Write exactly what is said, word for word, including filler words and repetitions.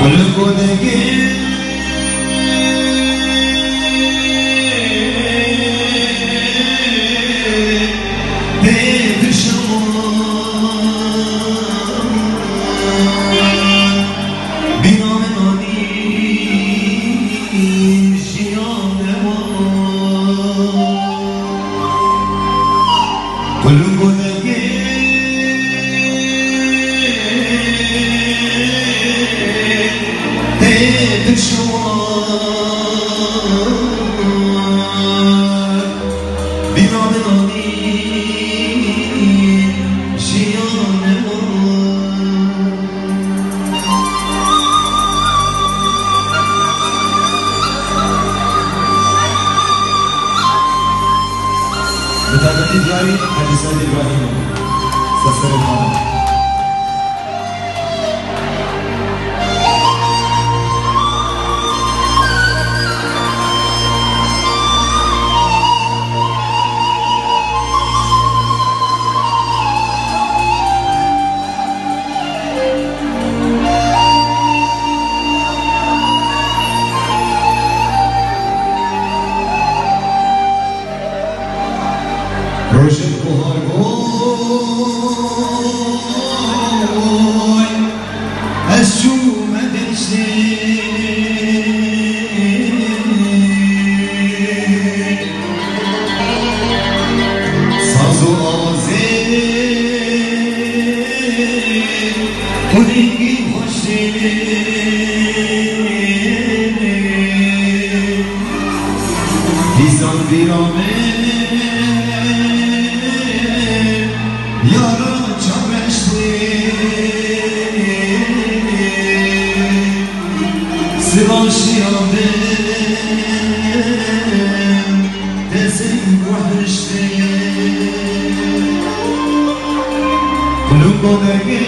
Qulungo dengê tê dişewan. Bîna min anî jiyan newan. Qulungo dengê tê dişewan. Bîna min anî jiyan newan. Bi taybetî diyarî Hecî Seîd Îbrahîm, Seserê Xanim. Rojek buhar bû, ez çûme deştê. Saz û awazê û dengî xweşê. Dîsan vîra min yara çareştê. Siva şiya min dezên guhiştê. Qulungo dengê